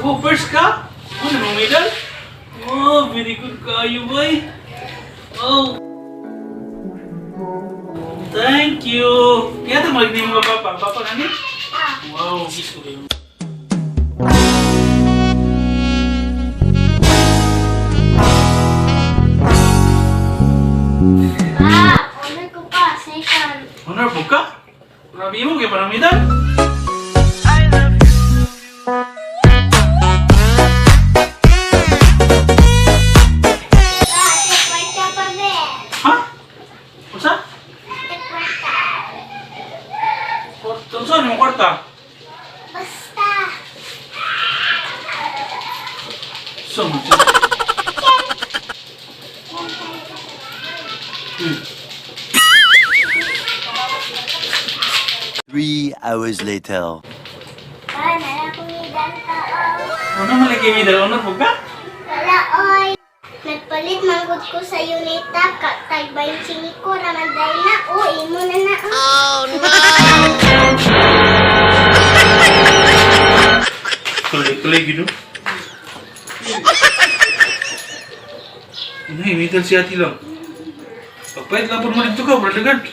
Oh, first ka? Ano mo medal? Oh, very good kayo, boy. Oh. Thank you. Kaya ito maligni mga papa. Papa nani? Ah. Wow, kiss ko kayo. Pa, honor ko pa, second. Honor po ka? Grabe mo, kaya parang medal. Pa, kwarta pa be. Ha? Unsa? Kwarta. Kwarta, unsa ni kwarta? Basta. So much. 3 hours later. Pa, nala ko medal pa, oh. Ano man lagi medal honor po ka? Wala, oy. Nagpalit manggod ko sa Unita, tag 25 raman dahil na, oh, imo na na, oh. Kulay-kulay gino. Ano, medal si ati lang. Pagpahit lang po mo dito ka, brother guard.